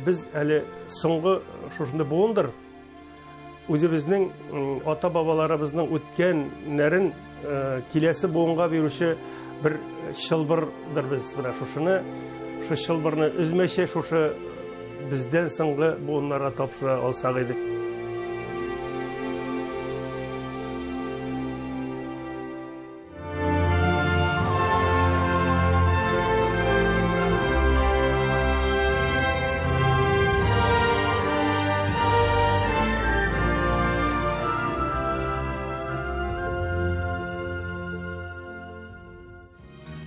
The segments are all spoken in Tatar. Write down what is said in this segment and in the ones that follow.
Без әле соңгы шушында буындыр. Үзебезнең ата-бабаларыбызның үткәннәрен киләсе буынга бирүче бер чылбырдыр без. Менә шушыны, шу чылбырны өзмәйчә, шушы бездән соңгы буыннарга тапшыра алсак идек.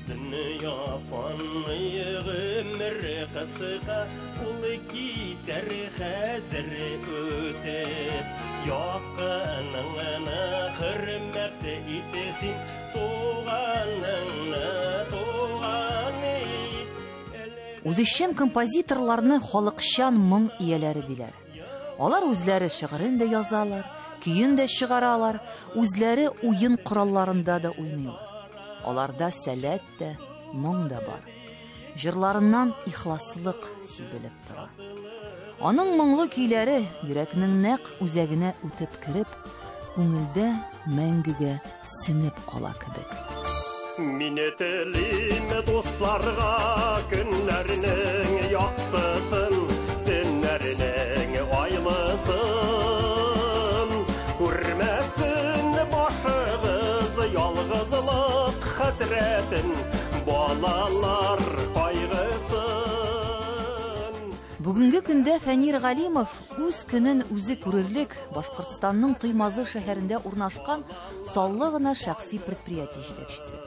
Дөнья фани, гомер кыска, ул китәр хәзер үтеп. Якыныңны хөрмәт ит син, туганыңны туган ит. Үзешчән композиторларны халыкчан моң ияләре диләр. Алар үзләре шигырен дә язалар, көен дә чыгаралар, үзләре уен коралларында да уйныйлар. Аларда сәләт тә, моң да бар. Җырларыннан ихласлык сибелеп тора. Аның моңлы көйләре йөрәкнең нәкъ үзәгенә үтеп кереп, күңелдә мәңгегә сеңеп кала кебек. Мине телим дусларга көннәрнең яктысын, төннәрнең айлысын. Күрмәсен башыгыз ялгызлык хәсрәтен, балалар кайгысын. Бүгенге көндә Фәнир Галимов үз көнен үзе күрерлек Башкортстанның Туймазы шәһәрендә урнашкан саллы гына шәхси предприятие җитәкчесе.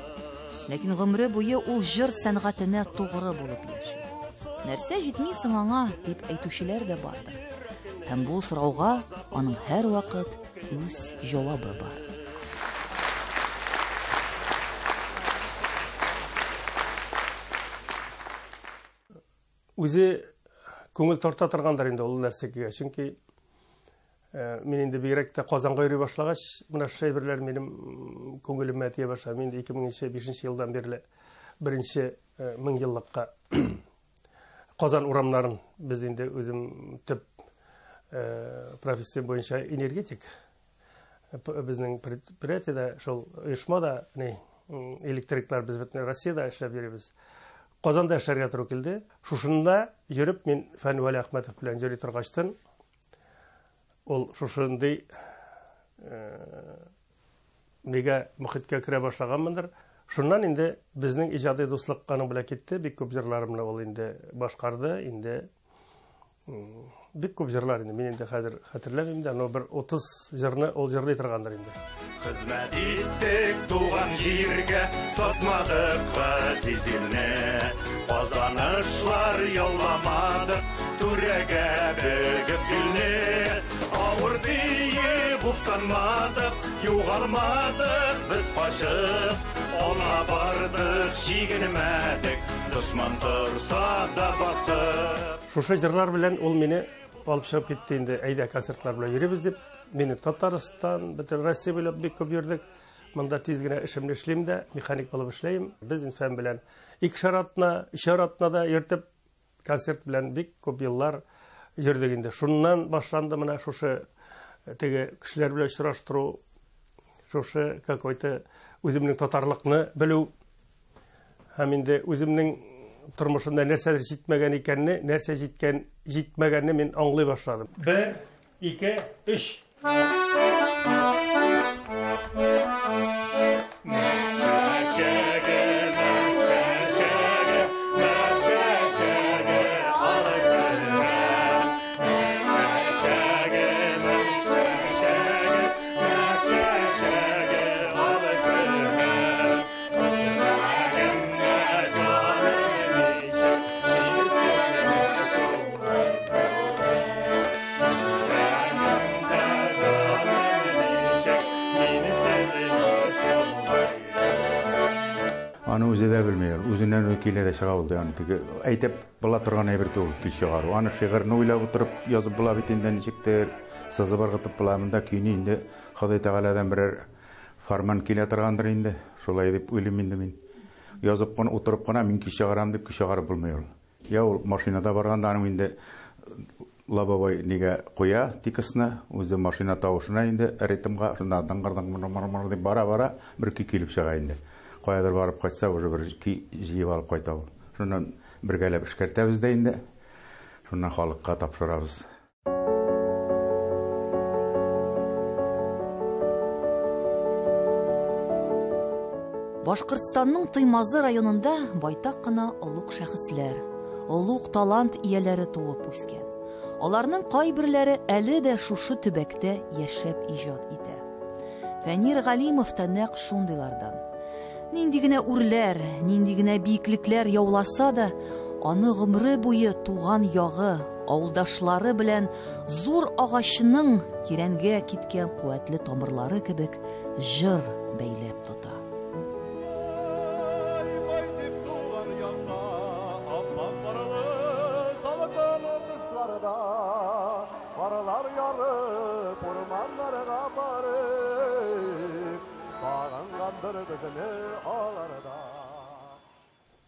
Ләкин гомере буе ул җыр сәнгатенә тугры булып яши. Нәрсә җитми соң аңа дип әйтүчеләр дә бардыр. Һәм бу сорауга аның һәрвакыт үз җавабы бар. Үзе күңел тарта торгандыр инде ул нәрсәгә, чөнки мин инде бигрәк тә Казанга йөри башлагач, менә шул әйберләр минем күңелемә тия башлады. Мин инде ике меңенче бишенче елдан бирле беренче мең еллыкка Казан урамнарын без инде үзем төп профессия буенча энергетик. Безнең предприятиедә шул оешмада, ни, электриклар без бөтен Россиядә эшләп йөрибез. Казанда эшләргә туры килде. Шушында йөреп мин Фән Вәлиәхмәтов белән йөри торгачтын, ул шушындый нигә мөхиткә керә башлаганмындыр. Шуннан инде безнең иҗади дуслык аның белән китте. Бик күп җырларымны ул инде башкарды. Инде бик күп җырлар инде. Мин инде хәзер хәтерләмим дә, но бер 30 җырны ул җырлый торгандыр инде. Хезмәт иттек туган җиргә, сатмадык газиз илне. Казанышлар яуламадык, түрәгә бөгеп билне. Авыр диеп уфтанмадык, югалмадык без качып. Алга бардык, чигенмәдек, дошман торса да басып. Шушы җырлар белән ул мине алып чыгып китте инде, әйдә концертлар белән йөрибез дип. Мине Татарстан, бөтен Россия буйлап бик күп йөрдек. Монда тиз генә эшемне эшлим дә, механик булып эшләйм. Без Фән белән икешәр атна, өчәр атна да йөртеп, концерт белән бик күп еллар йөрдек инде. Шуннан башланды менә шушы теге кешеләр белән очраштыру, шушы какой-то үземнең татарлыкны белү һәм инде үземнең тормышымда нәрсәдер җитмәгән икәнне, нәрсә җиткән, җитмәгәнне мин аңлый башладым. 1, 2, 3. Аны үзе дә белми, үзеннән үзе килә дә чыга ул, аны теге әйтеп була торган әйбер түгел, көй чыгару. Аны шигырьне уйлап утырып язып була бит инде, ничектер сызып ыргытып була. Монда көйне инде Ходай Тәгаләдән берәр фарман килә торгандыр инде, шулай дип уйлыйм инде мин. Язып кына утырып кына мин көй чыгарам дип көй чыгарып булмый ул. Я ул машинада барганда аның инде Лобовой нигә куя текстны, үзе машина тавышына инде ритмга, шунда дыңгыр-дыңгыр дип бара-бара бер көй килеп чыга инде. Каядыр барып кайтса, уже бер көй җыеп алып кайта ул. Шуннан бергәләп эшкәртәбез дә инде. Шуннан халыкка тапшырабыз. Башкортстанның Туймазы районында байтак кына олуг шәхесләр, олуг талант ияләре туып үскән. Аларның кайберләре әле дә шушы төбәктә яшәп иҗат итә. Фәнир Галимов та нәкъ шундыйлардан. Нинди генә үрләр, нинди генә биеклекләр яуласа да, аны гомере буе туган ягы, авылдашлары белән зур агачның тирәнгә киткән куәтле тамырлары кебек җыр бәйләп тота.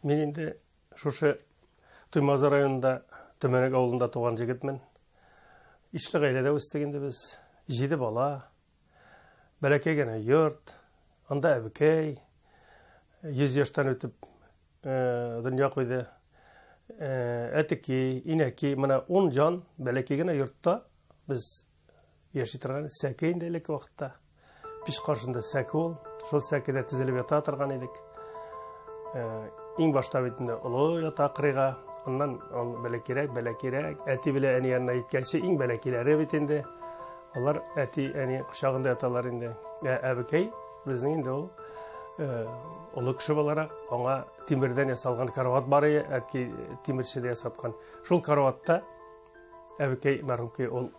Мин инде шушы Туймазы районында Төмәнәк авылында туган егетмен. Ишле гаиләдә үстек инде без. 7 бала. Бәләкәй генә йорт, анда әбекәй 100 яшьтән үтеп дөнья куйды. Әтеки, инәки, менә 10 җан бәләкәй генә йортта без яши торган сәке инде элекке вакытта. Пич каршында сәке ул, шул сәкедә тезелеп ята торган идек. Иң башта бит инде олы ята кырыйга, аннан ул бәләкәйрәк, бәләкәйрәк, әти белән әни янына җиткәнче иң бәләкәйләре бит инде. Алар әти, әни кочагында яталар инде. Әбекәй безнең инде ул олы кеше буларак, аңа тимердән ясалган карават бар иде, әти тимерчедә ясаткан. Шул караватта әбекәй мәрхүмкәй ул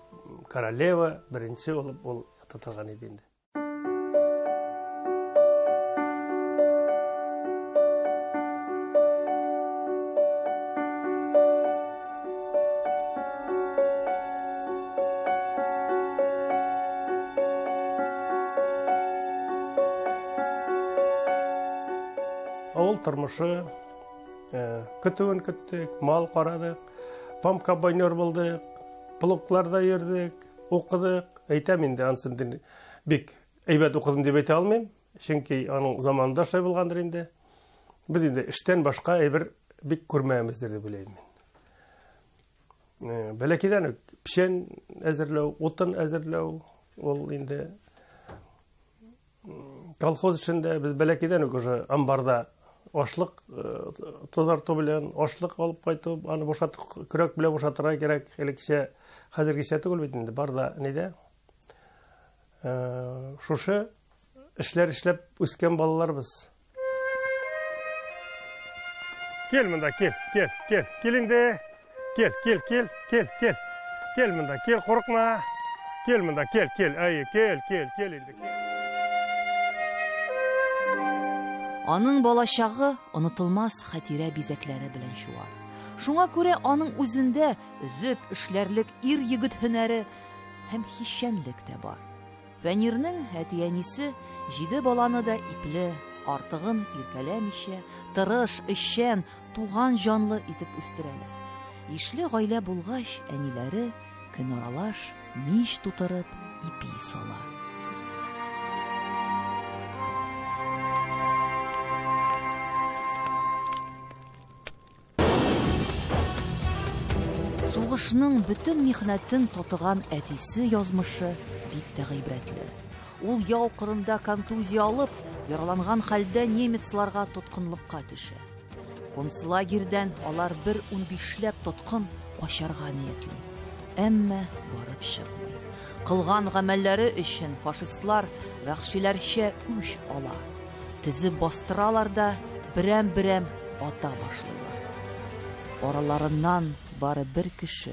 королева беренче булып ул ята торган иде инде. Авыл тормышы, көтүен көттек, мал карадык, памп комбайнер булдык, плугларда йөрдек, укыдык. Әйтәм инде, ансын бик әйбәт укыдым дип әйтә алмыйм, чөнки аның заманында шулай булгандыр инде. Без инде эштән башка әйбер бик күрмәгәнбездер дип уйлыйм мин. Бәләкәйдән үк печән әзерләү, утын әзерләү, ул инде колхоз эшендә без бәләкәйдән үк уже амбарда ашлык тазарту белән ашлык алып кайту, аны бушатып, көрәк белән бушатырга кирәк. Элеккечә, хәзергечә түгел бит инде, бар да нидә. Шушы эшләр эшләп үскән балаларбыз. Кел монда, кел, кел, кел, кел инде. Кел, кел, кел, кел, кел. Кел монда, кел, курыкма. Кел монда, кел, кел, әйе, кел, кел, кел инде. Аның балачагы онытылмас хатирә бизәкләре белән чуар. Шуңа күрә аның үзендә өзеп эшләрлек ир-егет һөнәре һәм хищәнлек тә бар. Фәнирнең әти-әнисе 7 баланы да ипле, артыгын иркәләмичә, тырыш, эшчән, туган җанлы итеп үстерәләр. Ишле гаилә булгач, әниләре көн аралаш мич тутырып ипи сала. Сугышның бөтен михнәтен татыган әтисе язмышы бик тә гыйбрәтле. Ул яу кырында контузия алып, яраланган хәлдә немецларга тоткынлыкка төшә. Концлагерьдән алар бер 15ләп тоткын качарга ниятли. Әмма барып чыкмый. Кылган гамәлләре өчен фашистлар вәхшиләрчә үч ала. Тезеп бастыралар да берәм-берәм ата башлыйлар. Араларыннан бары бер кеше,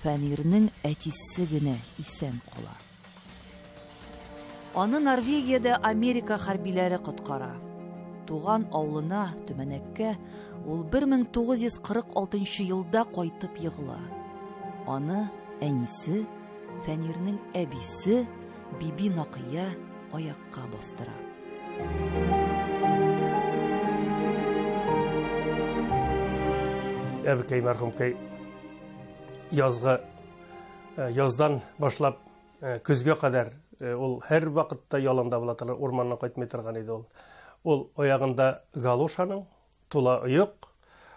Фәнирнең әтисе генә исән кала. Аны Норвегиядә Америка хәрбиләре коткара. Туган авылына, Төмәнәккә, ул 1946 елда кайтып егыла. Аны әнисе, Фәнирнең әбисе Биби Накыя аякка бастыра. Әбекәй мәрхүмкәй Язгы яздан башлап көзгә кадәр ул һәр вакытта яланда була торган, урманнан кайтмый торган иде ул. Ул аягында галошаның, тула оек,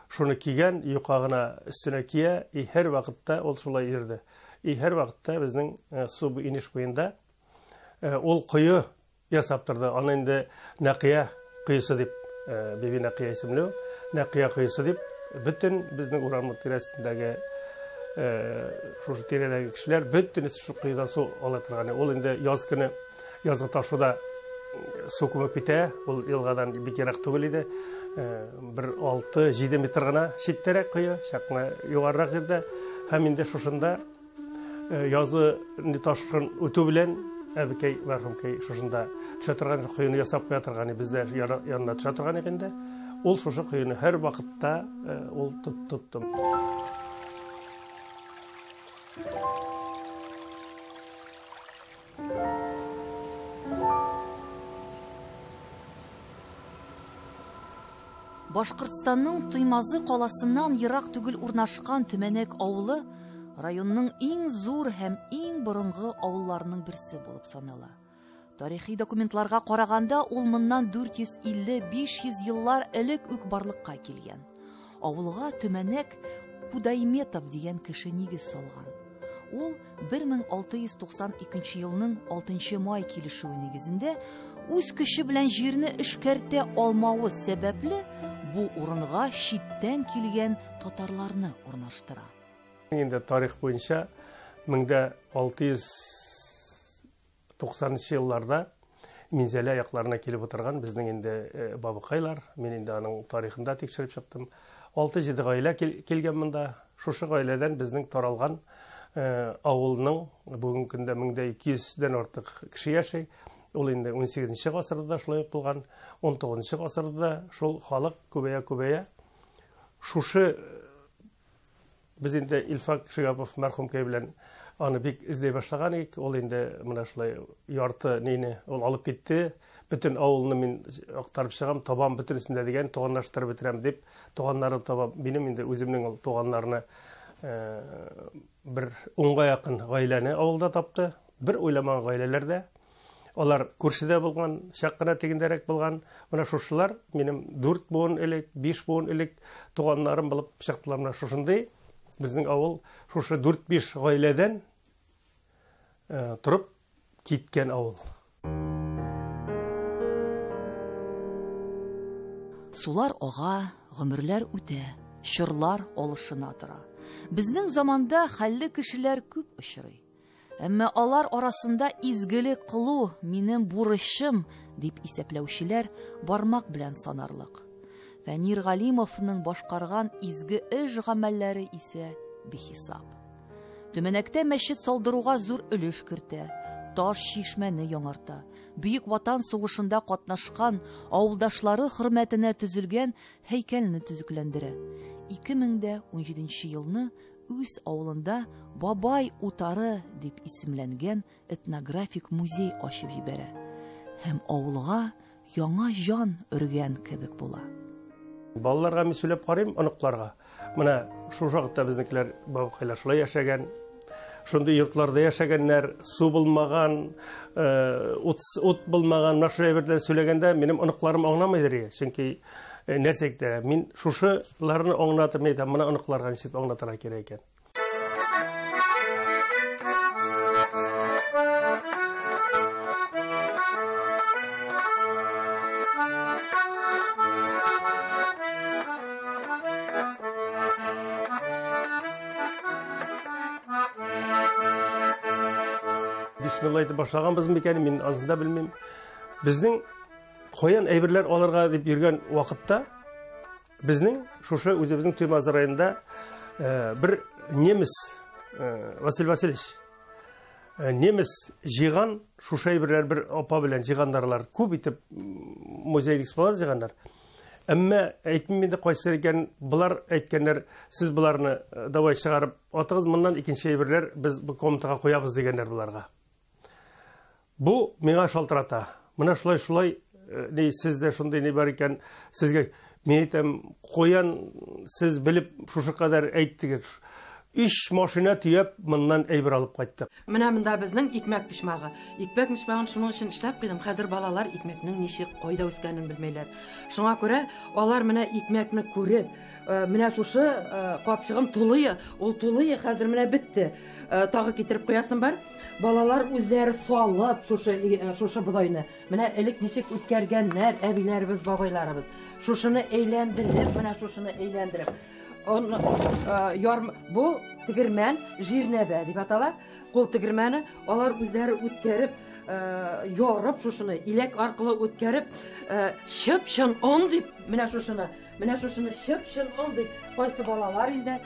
шуны кигән, юка гына өстенә кия, и һәр вакытта ул шулай йөрде. И һәр вакытта безнең су инеш буенда ул кое ясап торды. Аны инде Нәкыя коесы дип, Биби Нәкыя исемле ул, Нәкыя коесы дип, бөтен безнең урам тирәсендәге шушы тирәдәге кешеләр бөтенесе шул коедан су ала торган. Ул инде яз көне, язгы ташуда су күмеп китә, ул елгадан бик ерак түгел иде. Бер 6-7 метр гына читтәрәк кое, чак кына югарырак җирдә. Һәм инде шушында язы ташкын үтү белән әбекәй мәрхүмкәй шушында төшә торган коены ясап куя торган, без дә янына төшә торган идек инде. Ул шушы коены һәр вакытта ул тотты. Башкортстанның Туймазы каласыннан ерак түгел урнашкан Төмәнәк авылы районның иң зур һәм иң борынгы авылларының берсе булып санала. Тарихи документларга караганда, ул моннан 450-500 еллар элек үк барлыкка килгән. Авылга Төмәнәк Кудайметов дигән кеше нигез салган. Ул 1692 елның 6 май килешүе нигезендә үз көче белән җирне эшкәртә алмавы сәбәпле бу урынга читтән килгән татарларны урнаштыра. Инде тарих буенча 1690 елларда Минзәлә якларына килеп утырган безнең инде бабыкайлар, мин инде аның тарихында тикшереп чыктым. 6-7 гаилә килгән монда. Шушы гаиләдән безнең таралган авылның бүгенге көндә 1200дән артык кеше яши. Ул инде 18 гасырда да шулай ук булган, 19 гасырда да шул халык күбәя-күбәя. Шушы без инде Илфак Шигапов мәрхүмкәй белән аны бик эзләй башлаган идек. Ул инде менә шулай ярты нине ул алып китте. Бөтен авылны мин актарып чыгам, табам бөтенесен дә дигән, туганлаштырып бетерәм дип, туганнарын табам. Минем инде үземнең ул туганнарны бер унга якын гаиләне авылда тапты. Бер уйламаган гаиләләрдә. Алар күршедә булган, чак кына тегендәрәк булган. Менә шушылар минем 4 буын элек, 5 буын элек туганнарым булып чыктылар. Менә шушындый безнең авыл шушы 4-5 гаиләдән торып киткән авыл. Сулар ага, гомерләр үтә, чорлар алышына тора. Безнең заманда хәлле кешеләр күп очрый. Әмма алар арасында изгелек кылу минем бурычым дип исәпләүчеләр бармак белән санарлык. Фәнир Галимовның башкарган изге эш гамәлләре исә бихисап. Төмәнәктә мәчет салдыруга зур өлеш кертә, таш чишмәне яңарта. Бөек Ватан сугышында катнашкан авылдашлары хөрмәтенә төзелгән һәйкәлне төзекләндерә. 2017 елны үз авылында Бабай утары дип исемләнгән этнографик музей ачып җибәрә һәм авылга яңа җан өргән кебек була. Балаларга мин сөйләп карыйм, оныкларга. Менә шул вакытта безнекеләр бабакайлар шулай яшәгән, шундый йортларда яшәгәннәр, су булмаган, ут булмаган, менә шулай әйберләр сөйләгәндә минем оныкларым аңламыйдыр иде. Чөнки нәрсә әйтә, мин шушыларны аңлатып әйтәм, менә оныкларга ничек аңлатырга кирәк икән. Бисмилла әйтеп башлаганбыз микән, мин анысын да белмим. Безнең каян әйберләр алырга дип йөргән вакытта безнең шушы үзебезнең Туймазы районында бер немец, Василий Васильевич, немец җыйган шушы әйберләр бер апа белән җыйганнарлар, күп итеп музей экспонат җыйганнар. Әмма әйтмим инде кайсы икән, булар әйткәннәр, сез буларны давай чыгарып атыгыз, моннан икенче әйберләр без бу комнатага куябыз дигәннәр буларга. Бу миңа шалтырата. Менә шулай шулай, ни сездә шундый ни бар икән, сезгә мин әйтәм, каян сез белеп шушы кадәр әйттегез? 3 машина төяп моннан әйбер алып кайттык. Менә монда безнең икмәк почмагы. Икмәк почмагын шуның өчен эшләп куйдым. Хәзер балалар икмәкнең ничек, кайда үскәнен белмәйләр. Шуңа күрә алар менә икмәкне күреп, менә шушы капчыгым тулы, ул тулы хәзер менә бетте. Тагы китереп куясым бар. Балалар үзләре салып шушы бодайны. Менә элек ничек үткәргәннәр әбиләребез, бабайларыбыз. Шушыны әйләндереп, менә шушыны әйләндереп. Бу тегермән жирнәбә дип атала. Кул тегермәне алар үзләре үткәреп, ярып шушыны иләк аркылы үткәреп, чып-чын он дип, менә шушыны чып-чын он дип, кайсы балалар инде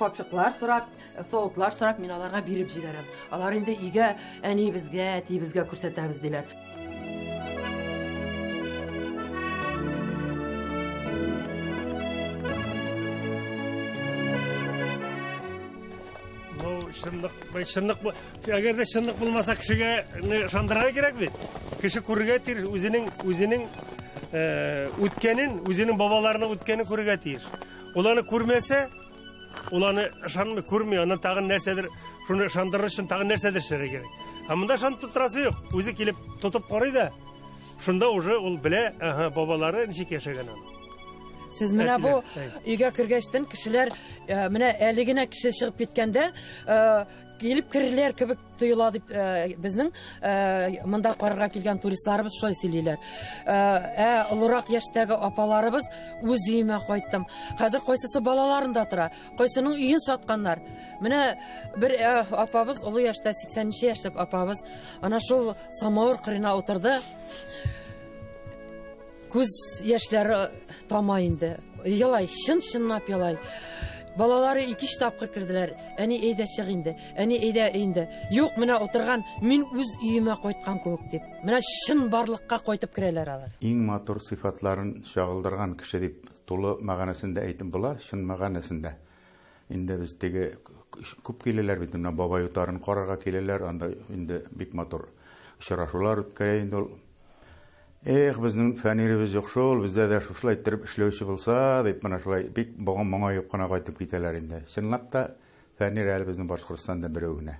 капчыклар сорап, савытлар сорап, мин аларга биреп җибәрәм. Алар инде өйгә әниебезгә, әтиебезгә күрсәтәбез диләр. Чынлык, әгәр дә чынлык булмаса, кешегә ышандырырга кирәк бит. Кеше күрергә тиеш, үзенең үткәнен, үзенең бабаларының үткәнен күрергә тиеш. Ул аны күрмәсә, ул аны ышанмый, күрми, аннан тагын нәрсәдер, шуны ышандырыр өчен тагын нәрсәдер эшләргә кирәк. Ә монда ышанып торасы юк. Үзе килеп тотып карый да, шунда уже ул белә, аһа, бабалары ничек яшәгән аны. Сез менә бу өйгә кергәчтен кешеләр, менә әле генә кеше чыгып киткәндә, килеп керерләр кебек тоела дип безнең монда карарга килгән туристларыбыз шулай сөйлиләр. Ә олырак яшьтәге апаларыбыз үз өемә кайттым. Хәзер кайсысы балаларында тора, кайсының өен сатканнар. Менә бер апабыз, олы яшьтә, 80 яшьлек апабыз, ана шул самавыр кырына утырды. Күз яшьләре тама инде. Елай, чын-чынлап елай. Балалары 2-3 тапкыр керделәр. Әни әйдә чык инде, әни әйдә инде. Юк, менә утырган, мин үз өемә кайткан кебек дип. Менә чын барлыкка кайтып керәләр алар. Иң матур сыйфатларын чагылдырган кеше дип тулы мәгънәсендә әйтеп була, чын мәгънәсендә. Инде без теге күп киләләр бит, менә бабай утарын карарга киләләр, анда инде бик матур очрашулар үткәрә инде ул. Эх, безнең фәниребез юк шул, бездә дә шушылай иттереп эшләүче булса, дип менә шулай бик моңаеп кына кайтып китәләр инде. Чынлап та Фәнир әле безнең Башкортстанда берәү генә.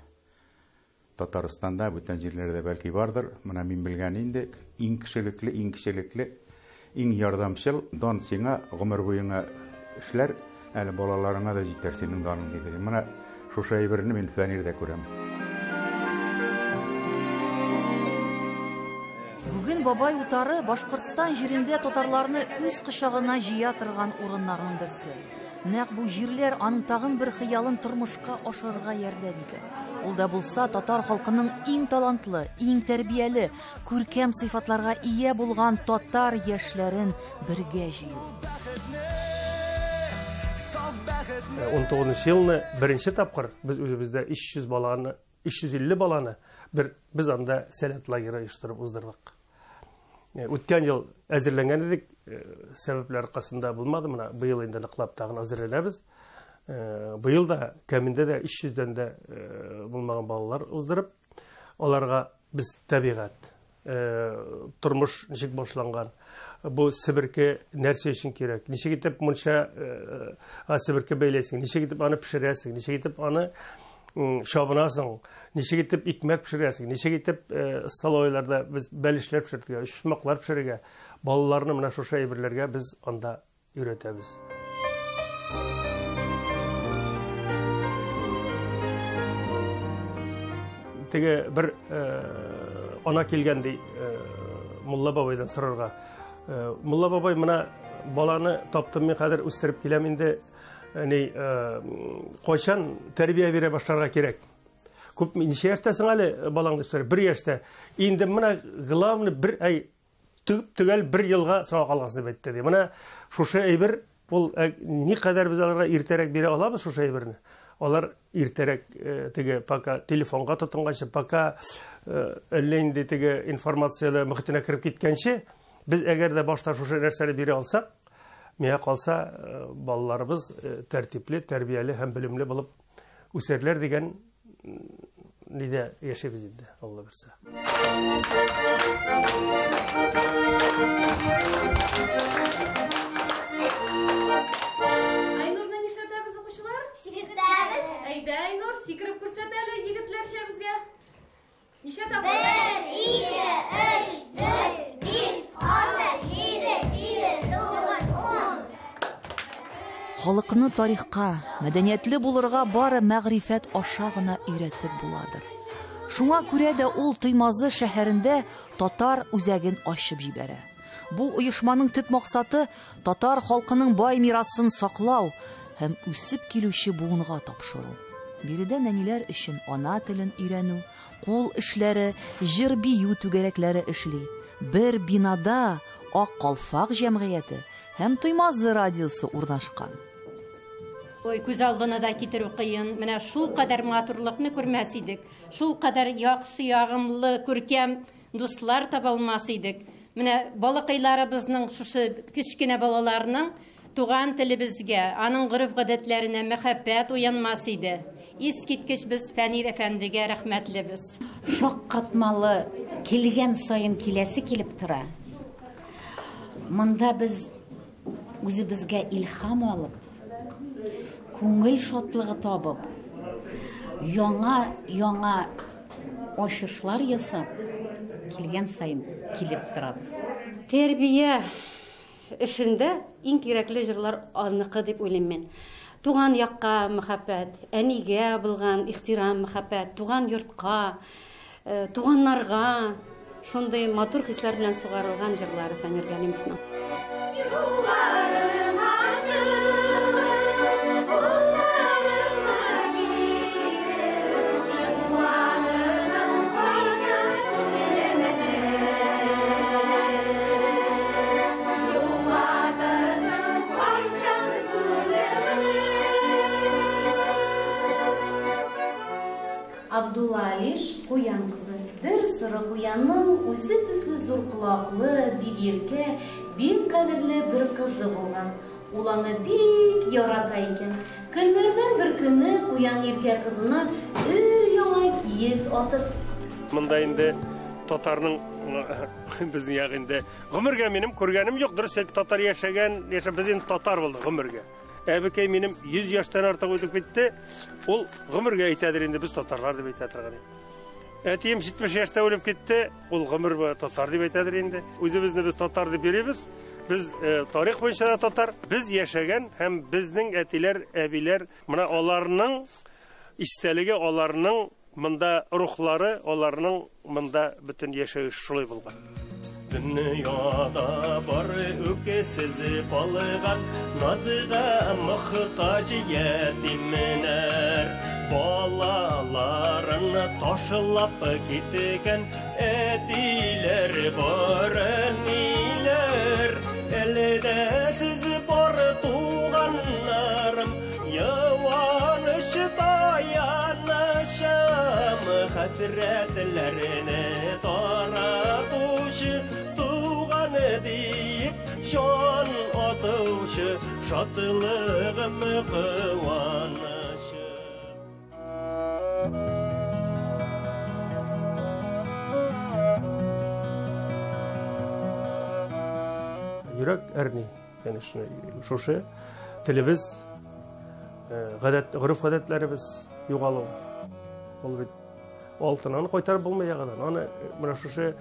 Татарстанда, бүтән җирләрдә бәлки бардыр. Менә мин белгән инде иң кешелекле, иң кешелекле, иң ярдәмчел, дан сиңа гомер буеңа эшләр, әле балаларыңа да җитәр синең даның диде. Менә шушы әйберне мин Фәнирдә күрәм. Бүген Бабай утары Башкортстан җирендә татарларны үз кочагына җыя торган урыннарның берсе. Нәкъ бу җирләр аның тагын бер хыялын тормышка ашырырга ярдәм итә. Ул да булса татар халкының иң талантлы, иң тәрбияле, күркәм сыйфатларга ия булган татар яшьләрен бергә җыю. 19 елны беренче тапкыр без үзебездә 300 баланы, 350 баланы без анда сәләт лагеры оештырып уздырдык. Үткән ел әзерләнгән идек, сәбәпләр аркасында булмады. Менә быел инде ныклап тагын әзерләнәбез. Быел да кәмендә дә 300дән дә булмаган балалар уздырып, аларга без табигать, тормыш ничек башланган, бу себерке нәрсә өчен кирәк, ничек итеп мунча себерке бәйләсең, ничек итеп аны пешерәсең, ничек итеп аны чабынасың, ничек итеп икмәк пешерәсең, ничек итеп столовыйларда без бәлешләр пешерергә, өчпочмаклар пешерергә, балаларны менә шушы әйберләргә без анда өйрәтәбез. Теге бер ана килгән ди мулла бабайдан сорарга. Мулла бабай, менә баланы таптым мин, хәзер үстереп киләм инде. Ни, кайчан тәрбия бирә башларга кирәк? Күп ничә яшьтәсең әле балаң дип сорый. 1 яшьтә. Инде менә главный бер ай төгәл 1 елга соңга калгансың дип әйтте ди. Менә шушы әйбер, ул никадәр без аларга иртәрәк бирә алабыз шушы әйберне. Алар иртәрәк теге пока телефонга тотынганчы, пока әллә инде теге информацияле мөхитенә кереп киткәнче, без әгәр дә башта шушы нәрсәне бирә алсак, миңа калса, балаларыбыз тәртипле, тәрбияле һәм белемле булып үсәрләр дигән нидә яшәйбез инде, Алла бирсә. Айнурны нишләтәбез, укучылар? Барчабызга. Ничә тапкыр? 1, 2, 3, 4, 5, 6, 7, 8, 9, 10. Халыкны тарихка, мәдәниятле булырга бары мәгърифәт аша гына өйрәтеп буладыр. Шуңа күрә дә ул Туймазы шәһәрендә татар үзәген ачып җибәрә. Бу оешманың төп максаты татар халкының бай мирасын саклау һәм үсеп килүче буынга тапшыру. Биредә нәниләр өчен ана телен өйрәнү, кул эшләре, җыр-бию түгәрәкләре эшли. Бер бинада Ак калфак җәмгыяте һәм Туймазы радиосы урнашкан. Ой, күз алдына да китерү кыен. Менә шул кадәр матурлыкны күрмәс идек. Шул кадәр яхшы, ягымлы, күркәм дуслар таба алмас идек. Менә балакайларыбызның, шушы кечкенә балаларның туган телебезгә, аның гореф-гадәтләренә мәхәббәт уянмас иде. Искиткеч без Фәнир әфәндегә рәхмәтлебез. Шаккатмалы, килгән саен киләсе килеп тора. Монда без үзебезгә илһам алып, күңел шатлыгы табып, яңа-яңа ачышлар ясап, килгән саен килеп торабыз. Тәрбия эшендә иң кирәкле җырлар аныкы дип уйлыйм мин. Туган якка мәхәббәт, әнигә булган ихтирам, мәхәббәт, туган йортка, туганнарга шундый матур хисләр белән сугарылган җырлары Фәнир Галимовның. Юлларым ачык, кулларымны биреп, юлларысын кайчан күңелемне. Юлларысын кайчан күңелемне. Абдулла Алиш, Куян кызы. Бер соры куянның үзе төсле зур колаклы, бик иркә, бик кадерле бер кызы булган. Ул аны бик ярата икән. Көннәрдән бер көне куян иркә кызына өр-яңа киез атып. Монда инде татарның безнең як инде гомергә минем күргәнем юк, дөрес әйтеп татар яшәгән, яшәп без инде татар булдык гомергә. Әбекәй минем 100 яшьтән артык үтеп китте. Ул гомергә әйтәдер инде без татарлар дип әйтә торган. Әтием 70 яшьтә үлеп китте, ул гомер буе татар дип әйтәдер инде. Үзебезне без татар дип йөрибез. Без тарих буенча да татар. Без яшәгән һәм безнең әтиләр, әбиләр, менә аларның истәлеге, аларның монда рухлары, аларның монда бөтен яшәеше шулай булган. Дөньяда бары үксез калган назга мохтаҗ ятимнәр, балаларын ташлап киткән әтиләр бар, әниләр. Әле дә сез бар туганнарым, юаныч таянычым, хәсрәтләрне таратучы, туган диеп җан атучы, шатлыгым куанычы. Йөрәк әрни, конечно, шушы телебез, гадәт, гореф-гадәтләребез югалу. Ул бит алтын, аны кайтарып булмый яңадан. Аны менә шушы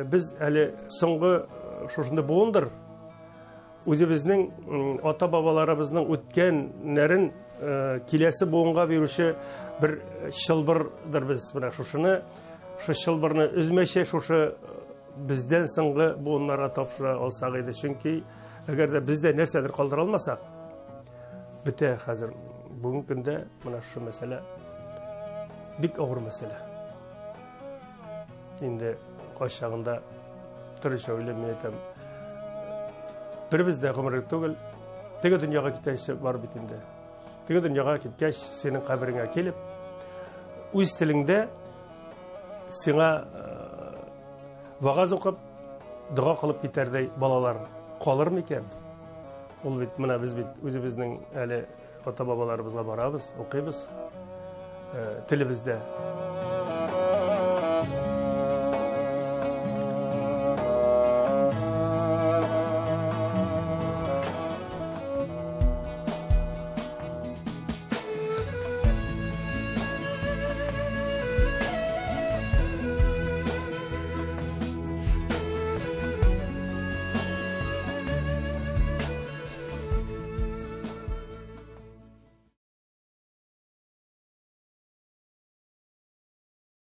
без әле соңгы шушында буындыр. Үзебезнең ата-бабаларыбызның үткәннәрен киләсе буынга бирүче бер чылбырдыр без. Менә шушыны, шу чылбырны өзмәчә шушы бездән соңгы буыннарга тапшыра алсак иде. Чөнки әгәр дә бездә нәрсәдер калдыра алмасак, бетә хәзер. Бүгенге көндә менә шушы мәсьәлә бик авыр мәсьәлә. Инде кайчагында төрлечә уйлыйм, мин әйтәм. Беребез дә гомерлек түгел. Теге дөньяга киткәнче бар бит инде. Теге дөньяга киткәч, синең кабереңә килеп, үз телеңдә сиңа вагаз укып, дога кылып китәрдәй балалар калыр микән? Ул бит менә без бит үзебезнең әле ата-бабаларыбызга барабыз, укыйбыз, телебездә.